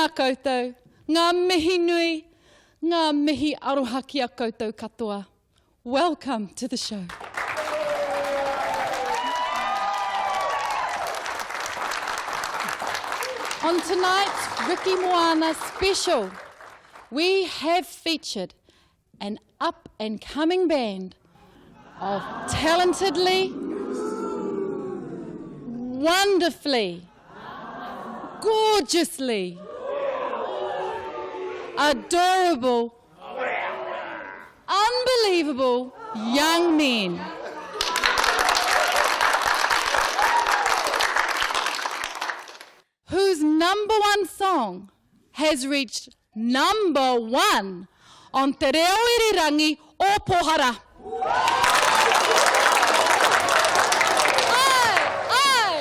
Tēnā koutou, ngā mihi nui, ngā mihi aroha ki a koutou katoa. Welcome to the show. On tonight's Ricky Moana special, we have featured an up and coming band of talentedly, wonderfully, gorgeously, adorable, unbelievable young men. Whose number one song has reached number one on Te Reo Irirangi o Pohara. Ai, ai!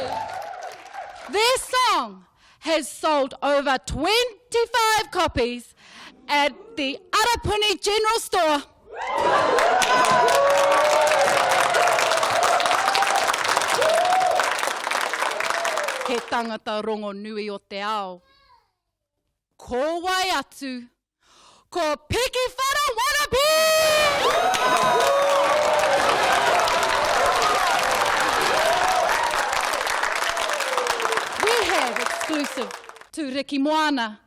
Their song has sold over 25 copies at the Arapuni General Store. He tangata rongonui o te ao. Ko wai atu? Ko Pikiwhara Wannabe! We have exclusive to Ricky Moana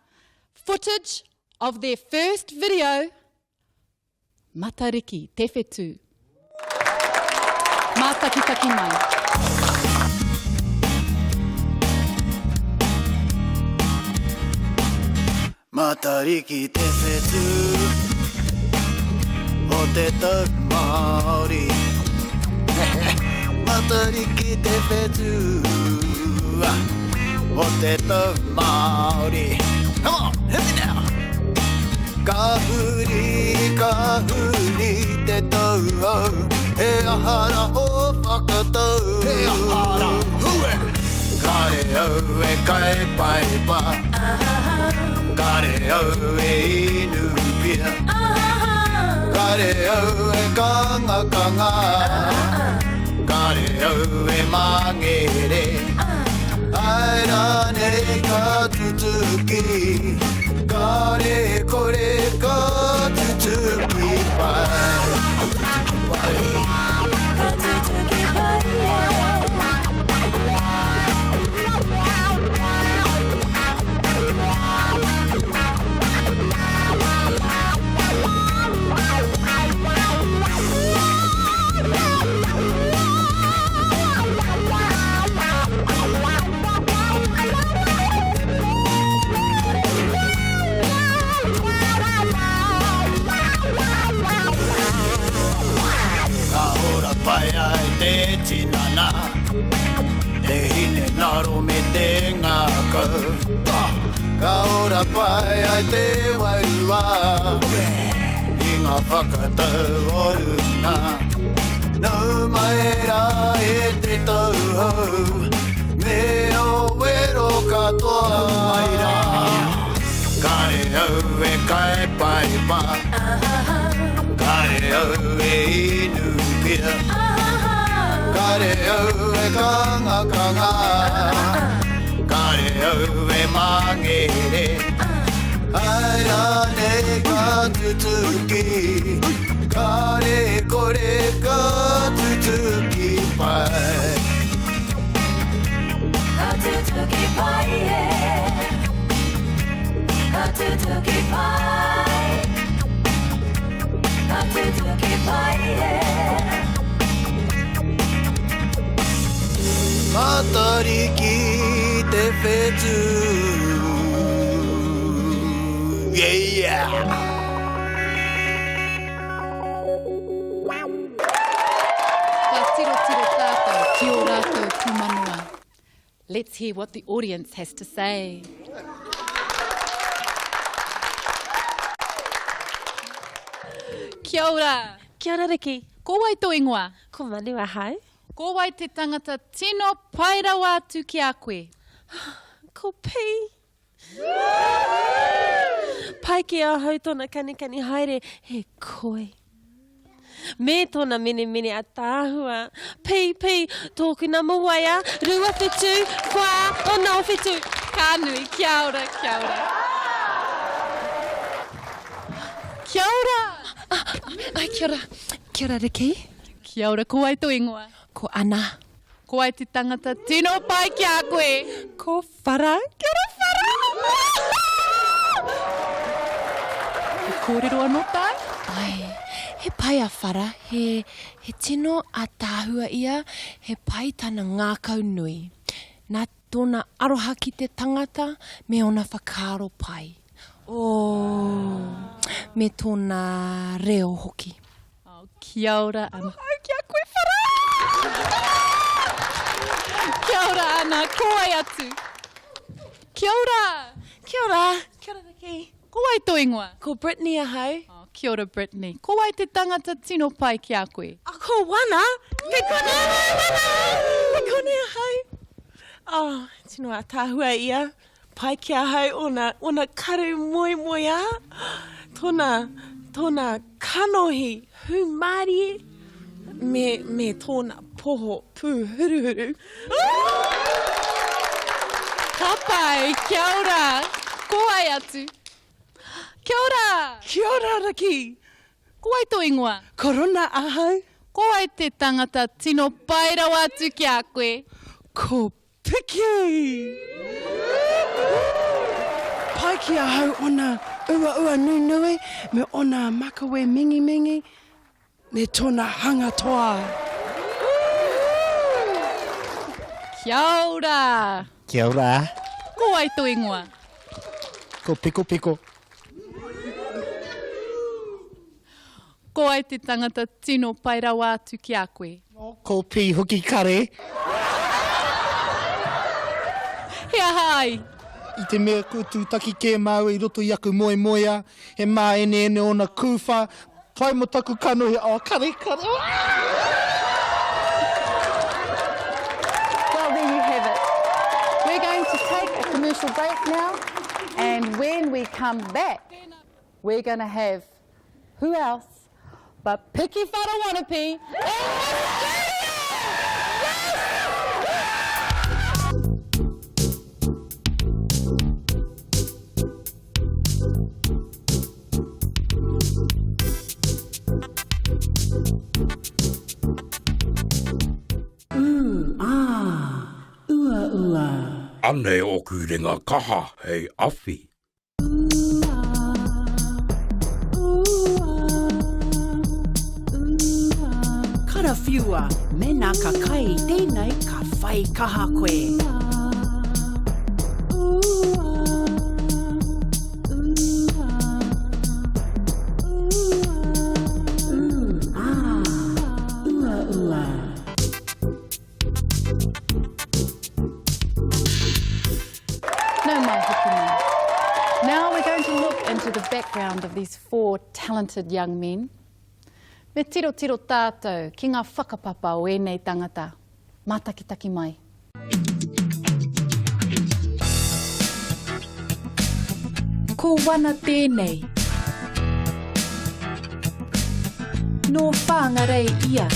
footage of their first video Matariki te whetū. Mātakitaki mai. Matariki te whetū o te tau Māori. Matariki te whetū o te tau Māori. Come on, hit me now! Ka huri, ka huri te tau au, he aha ra o whakatau? He aha ra, hue! Kare au e kai paipa, kare au e inu pia, kare au e kangakanga, kare au e mangere, Ae rānei ka tutuki. Kāre kore ka tutuki pai. Pai. Ka tutuki pai Ka ora pai ai te tinana, te hinengaro me te ngākau. Ka ora pai ai te wairua i ngā whakatau o runga. Nau mai rā e te tauhou. Me o wero katoa. Nau mai rā. Kare au e kai paipa. Kare au e inu pia. Kare au e kangakanga. Kare au e mangere. Hae rānei ka tutuki. Kare kore ka tutuki pai. Ka tutuki pai e. Ka tutuki pai. Ka tutuki pai e. Matariki te whetū. Yeah! Ka tirotiro tātou ki ō rātou pūmanawa. Let's hear what the audience has to say. Kia ora. Kia ora Riki. Ko wai tō ingoa? Ko Manu ahau. Ko wai te tangata tino pai rawa atu ki a koe? Ko Pī. Pai ki ahau tona kanikani haere, he koi. Me tona menemene ataahua. Pī, pī, tōku nama waea, 274, 67. Ka nui, kia ora, kia ora. Kia ora! Ai, kia ora. Kia ora, Riki. Kia ora, ko wai tō ingoa? Ko Ana. Ko wai te tangata tino pai ki a koe? Ko Whara. Kia ora, Whara! He kōrero anō tāu? Ai, he pai a Whara, he, he tino ātaahua ia, he pai tana ngākau nui. Nā tōna aroha ki te tangata me ōna whakaaro pai. Oh, me tōna reo hoki. Oh, kia ora, Ana. Au ki a koe, Whara! Kia ora, Ana. Ko wai atu? Kia ora! Kia ora! Kia ora, Riki. Ko wai tō ingoa? Ko Brittany ahau. Oh, kia ora, Brittany. Ko wai te tangata tino pai ki a koe? Oh, ko Wana! Kei konei ahau, Wana! Kei konei ahau. Oh, tino ātaahua ia. Pai ki ahau ōna, ōna karu moemoeā, tōna, tōna kanohi hūmārie, me, me tōna poho pūhuruhuru. Ka pai, kia ora. Ko wai atu? Kia ora! Kia ora, Riki. Ko wai tō ingoa? Ko Rona ahau. Ko wai te tangata tino pai rawa atu ki a koe? Ko Piki! Pai ki ahau ona uaua nunui me ona makawe mingimingi me tona hanga toa. Kia ora! Kia ora! Ko wai to ingoa? Ko Pikopiko. Ko wai te tangata tino pai rawa atu ki a koe? Ko Pī hoki kare. He aha ai? I te mea kua tūtaki kē māua i roto i aku moemoeā, he māeneene ōna kūwhā, pai mō taku kanohi, oh, kare, kare, Well, there you have it. We're going to take a commercial break now, and when we come back, we're going to have who else but Piki Whara-Wanapi in the studio! Ū, ā, uaua. Anei oku ringa kaha hei awhi. Karawhiua, mēnā ka kai i tēnei ka whai kaha koe. Nau mai hoki mai. Now we're going to look into the background of these four talented young men. Me tirotiro tātou ki ngā whakapapa o ēnei tangata. Mātakitaki mai. Ko Wana tēnei. Nō Whangarei ia.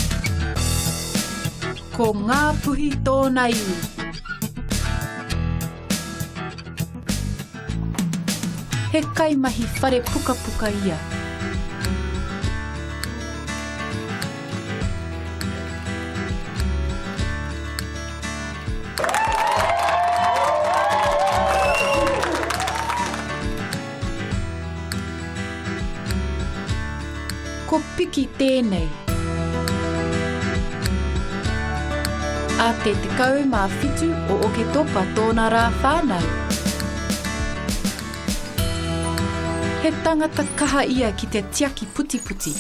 Ko Ngāpuhi tōna iwi. He kaimahi whare pukapuka ia. Ko Piki tēnei. A te 17 o Oketopa tōna rā whānau. He tangata kaha ia ki te tiaki putiputi.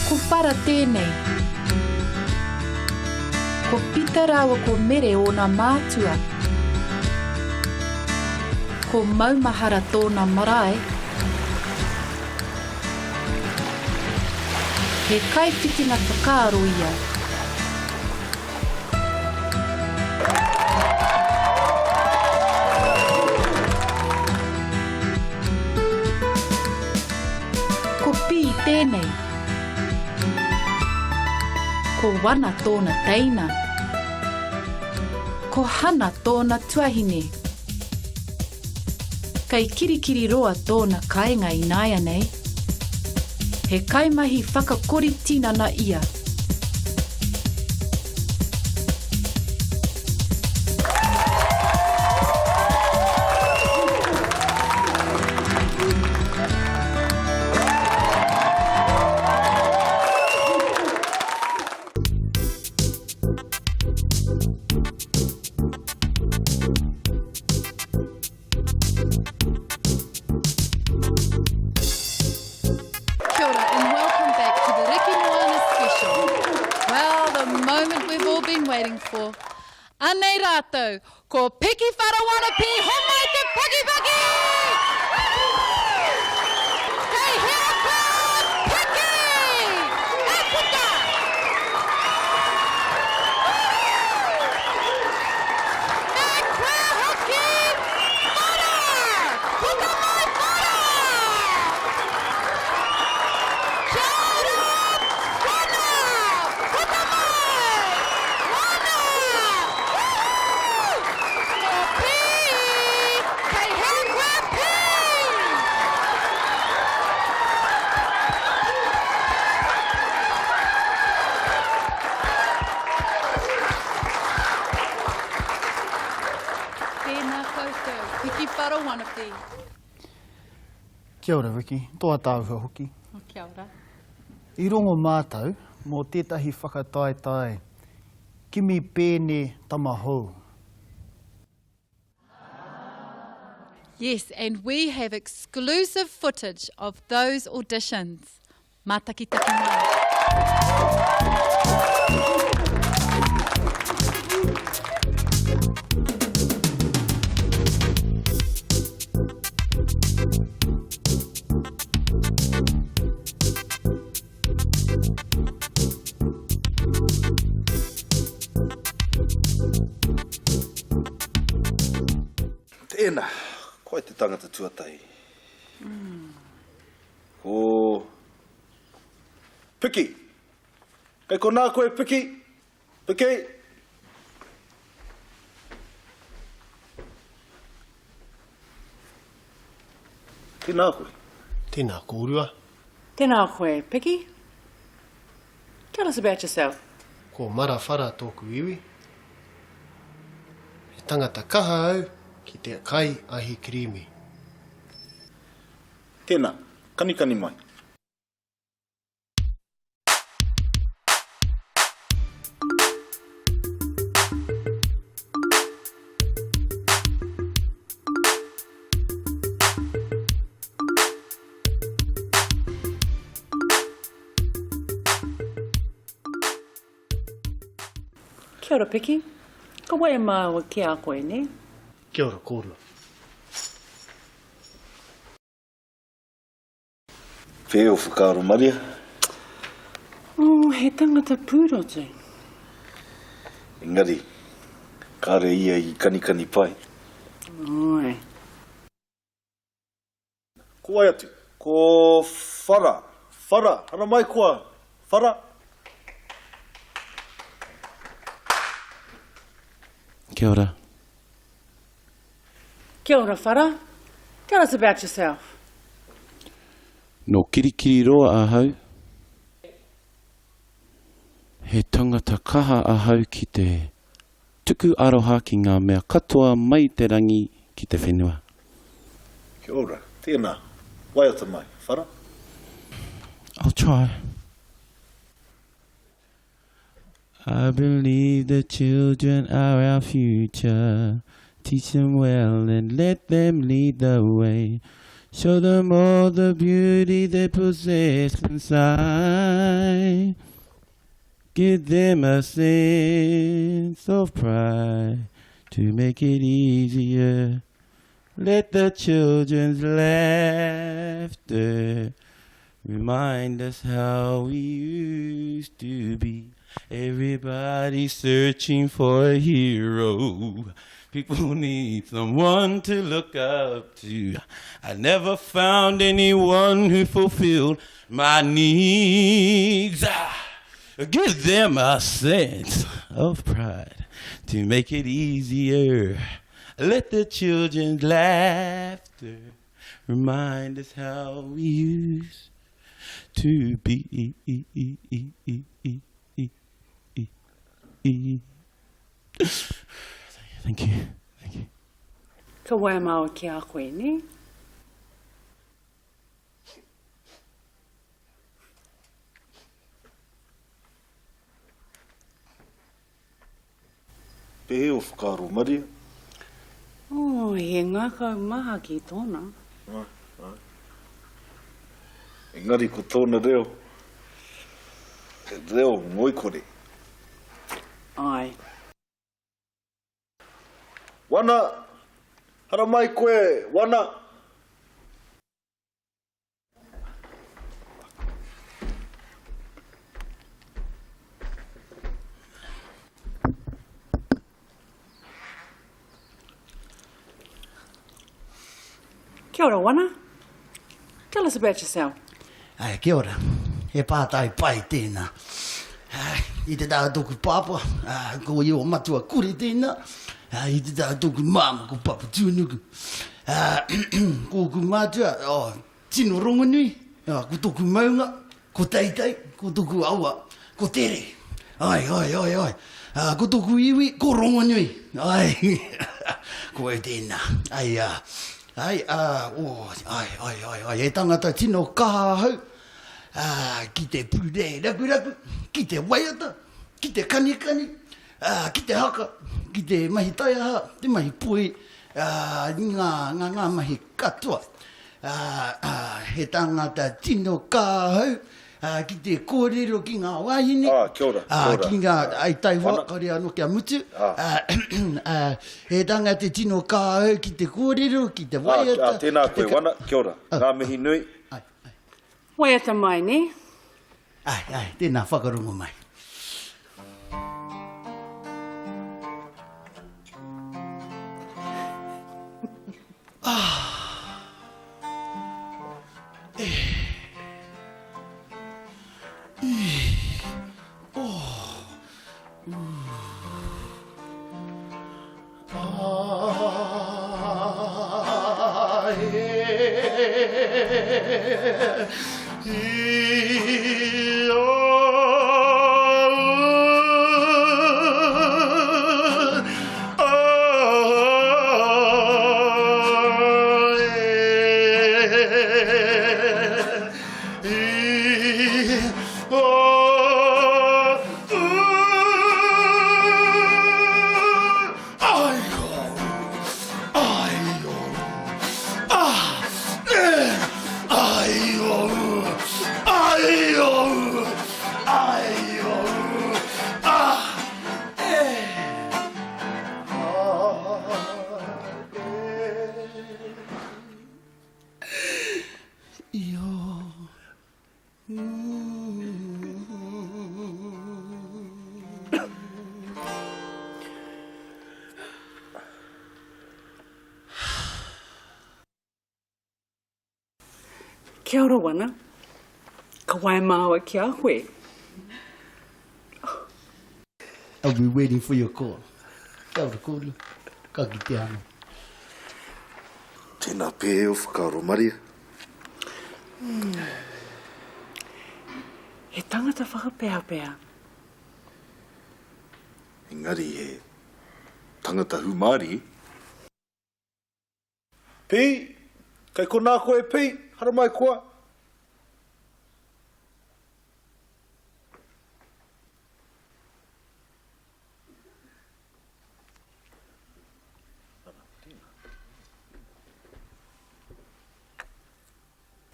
Ko Whara tēnei. Ko Pita rāua ko Mere ōna mātua. Ko Maumahara tōna marae. He kaiwhitinga whakaaro ia. Ko Pī tēnei. Wana tōna teina. Ko Hana tōna tuahine. Kei Kirikiriroa tōna kāinga ināianei. He kaimahi whakakori tinana ia. Kia ora and welcome back to the Riki Moana special. Well, the moment we've all been waiting for. Anei rātou, ko Piki Wharawana-P homai te pagipagi! Kei hea koe, Piki? E puta! Me koe hoki, Whara! Puta mai, Whara! Kia ora, Wana! Puta mai! Wana! Woohoo! Ko Pī! Kei hea koe, Pī? Tēnā koutou, Piki Whara Wannabe. Kia ora Ricky, tō ataahua hoki. Oh, kia ora. I rongo mātou mō tētahi whakataetae kimi pēne tama hou. Yes, and we have exclusive footage of those auditions. Mātakitaki mai. Tēnā, koe te tangata tuatahi. Ko Piki! Kei konā koe, Piki! Piki! Tēnā koe. Tēnā kōrua. Tēnā koe, Piki. Tell us about yourself. Ko Marawhara tōku iwi. He tangata kaha au ki te kai ahi kirīmi. Tēnā, kanikani mai. Kia ora Piki. Ka waia māua ki a koe, nē? Kia ora kōrua. Whē o whakaaro Maria? Oh, he tangata pūrotu. Engari, kāre ia i kanikani pai. Oi. Ko wai atu? Ko Whara. Whara, haramai koa, Whara. Kia ora. Kia ora Whara. Tell us about yourself. Nō Kirikiriroa ahau. He tangata kaha ahau ki te tuku aroha ki ngā mea katoa mai te rangi ki te whenua. Kia ora. Tēnā. Waiata mai, Whara. I'll try. I believe the children are our future. Teach them well and let them lead the way. Show them all the beauty they possess inside. Give them a sense of pride to make it easier. Let the children's laughter remind us how we used to be. Everybody's searching for a hero. People need someone to look up to. I never found anyone who fulfilled my needs. Ah. Give them a sense of pride to make it easier. Let the children's laughter remind us how we used to be. Thank you. Thank you. Ka waia māua ki a koe, nē? Pēhea o whakaaro, Maria? Oh, he ngākau mahaki tōna. Āe, āe. Engari ko tōna reo, he reo ngoikore. Āe. Wana! Haramai koe, Wana! Kia ora, Wana. Tell us about yourself. Ai, kia ora. He pātai pai tēnā. I te taha tōku pāpā, ko ia o Matua Kuri tēnā. I te taha tōku māmā, ko Papatūānuku. Ko ōku mātua, oh, tino rongonui, ko tōku maunga, ko Teitei, ko tōku awa, ko Tere. Ai, ai, ai, ai. Ko tōku iwi, ko Rongonui. Ai, ko au tēnā. Ai, ā, ai, ā, oh, ai, ai, ai, ai, he tangata tino kaha ahau, ā, ki te pūrei rakuraku, ki te waiata, ki te kanikani, ā, ki te haka, ki te mahi taiaha, te mahi poi, ā, ngā, ngā, ngā mahi katoa. Ā, ā, he tangata tino kaha ahau, ā, ki te kōrero ki ngā wāhine, Ā, kia ora, kia ā, ora. ki ngā, ai taihoa, Wana. kāore anō kia mutu, Ā. ā, ā, he tangata tino kaha ahau ki te kōrero, ki te Ā, waiata, ā, tēnā ki te koe, ka- Wana, kia ora. Ngā mihi nui. Ai, ai. Waiata mai, nē? Ai, ai, tēnā whakarongo mai. Ah. E. I. Oh. Uh. Ah, e. I, o, u, a, e, i, o, u, ai, o, ai, o, a, e, ai, o, ai, o, ai, o, a, e, a, e, i, o, u. Kia ora Wana. Ka waia māua ki a koe. I'll be waiting for your call. Kia ora kōrua. Ka kite anō. Tēnā pēhea o whakaaro, Maria? He tangata whakapeapea. Engari he tangata hūmārie. Pī! Kei konā koe, Pī! Haramai koa!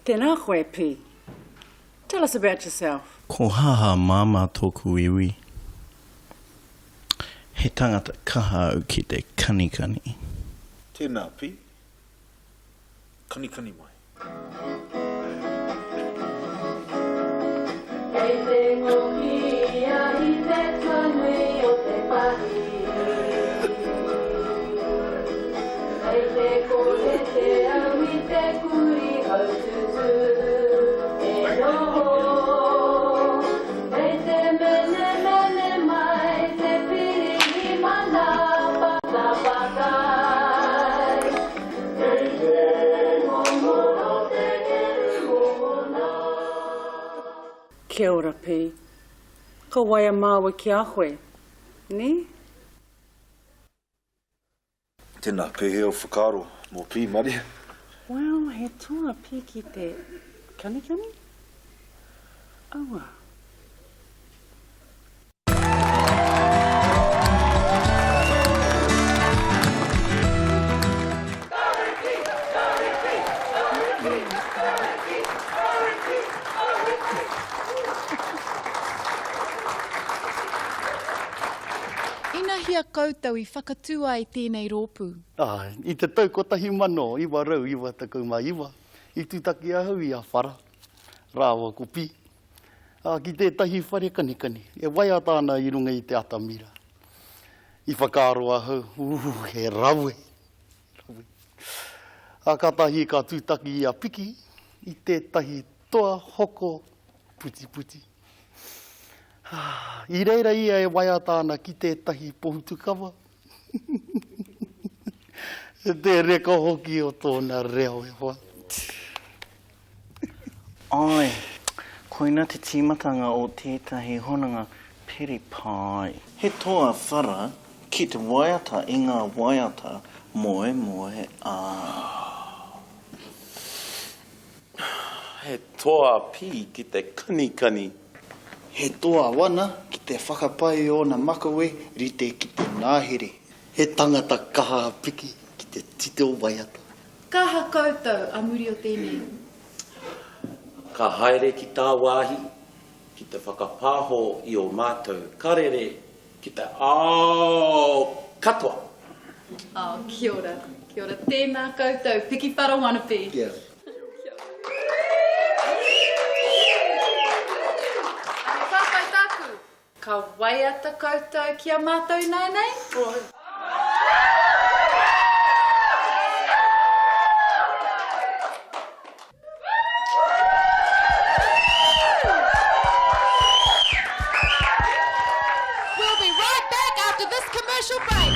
Tēnā koe, Pī. Tell us about yourself. Ko Haha Māmā tōku iwi. He tangata kaha au ki te kanikani. Tēnā, Pī. Kanikani mai. Kei te ngoki ia i te tuanui o te pahi. Kei te kohete au i te kuri haututū e noho. Kei te mea. Kia ora, Pī. Ka waia māua ki a koe, nē? Tēnā, pēhea ō whakaaro mō Pī, Maria? Well, he toa Pī ki te kanikani? Aua. Inahia koutou i whakatū ai tēnei rōpū? Āe, i te tau 1999, i tūtaki ahau i a Whara rāua ko Pi, ā, ki tētahi whare kanikani e waiata ana i runga i te atamira. I whakaaro ahau, ū, he rawe, rawe. Ā, kātahi ka tūtaki i a Piki i tētahi toa hoko putiputi. Ā, i reira ia e waiata ana ki tētahi pohutukawa. Te reka hoki o tōna reo e hoa. Āe, koina te tīmatanga o tētahi hononga piri pai. He toa whara ki te waiata i ngā waiata moemoeā. He toa pī ki te kanikani. He toa wana ki te whakapai i ōna makawe rite ki te ngahere. He tangata kaha a Piki ki te tito waiata. Kaha koutou a muri o tēnei. Ka haere ki tāwāhi ki te whakapāho i ō mātou karere ki te ao katoa. Oh, kia ora. Kia ora. Tēnā koutou. Piki whara wannabe. Kia ora. He pātai tāku. Ka waiata koutou ki a mātou ināianei? We'll be right back after this commercial break.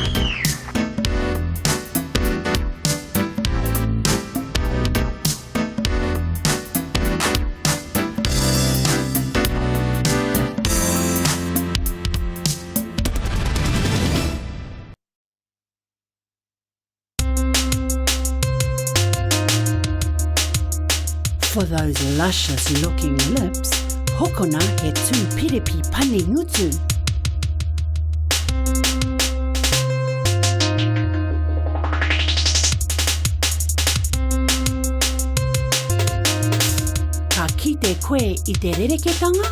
For those luscious looking lips, hokona he tū piripi pani ngutu. Ka kite koe i te rereketanga?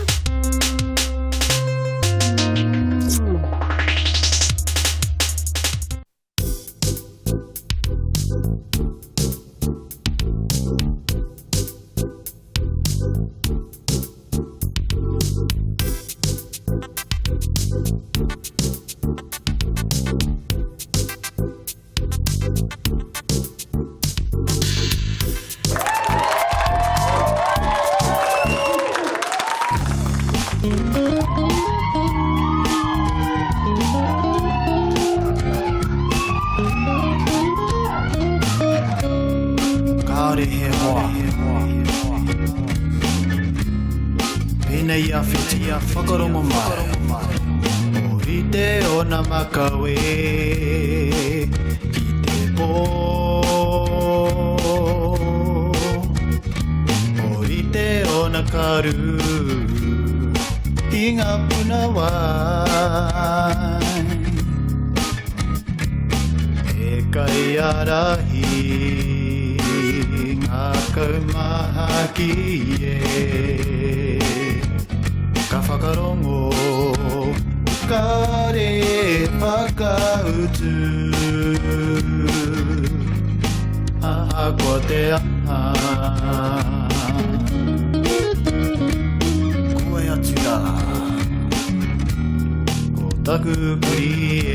Kāore he hoa. Pēnei a Whiti, whakarongo mai. Ōrite ōna makawe ki te pō. Ōrite ōna karu i ngā puna wai. He kaiārahi ngākau māhaki e. Ka whakarongo, kāre whakautu. Ahakoa te aha. Koe atu rā. Ko taku kurī e.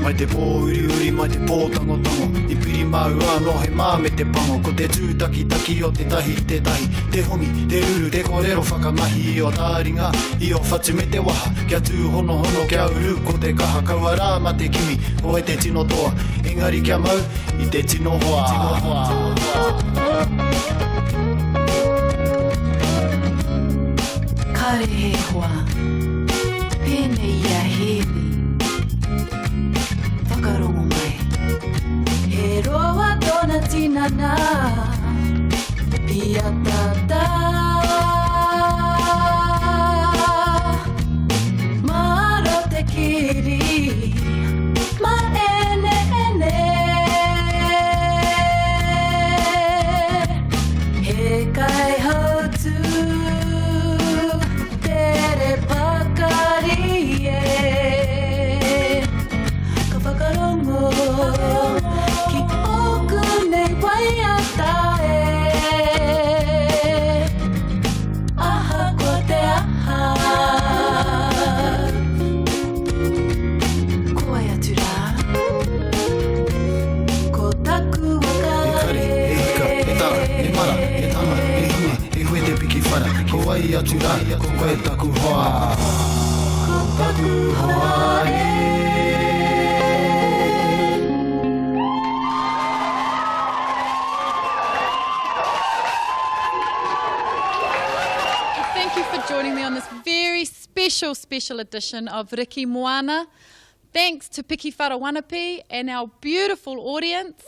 Mai te pō uriuri, mai te pō tangotango, I piri māu anō he mā me te pango, Ko te tūtakitaki o te tahi te tahi, Te hongi, te ruru, te kōrero whakamahi I ō tāringa, i ō whatu me te waha, Kia tūhonohono, kia uru ko te kaha, Kaua rā mā te kimi, ko wai te tino toa, Engari kia mau i te tino hoa. Tino hoa. Kāre he hoa pēnei i a Hēmi. Whakarongo mai. He roa tōna tinana, pīataata. Mārō te kiri, māeneene. He kaihautū, tere pakari e. Ka whakarongo ki ōku nei waiata e. Ahakoa te aha. Ko wai atu rā? Ko taku waka E kare, e hika, e tara, e mara, e tama, e hine, e hue te piki whara, ko wai atu rā, ko koe taku hoa. Ko taku hoa e. Thank you for joining me on this very special, special edition of Riki Moana. Thanks to Piki Whara and our beautiful audience.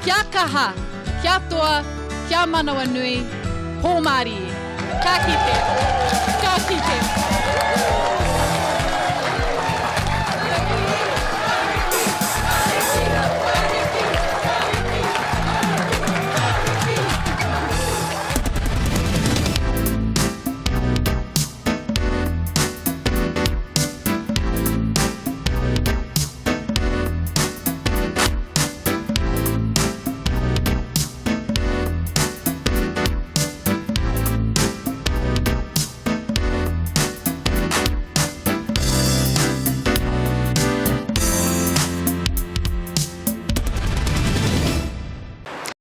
Kia kaha, kia toa, kia manawanui, hōmārie. Ka kite. Ka kite.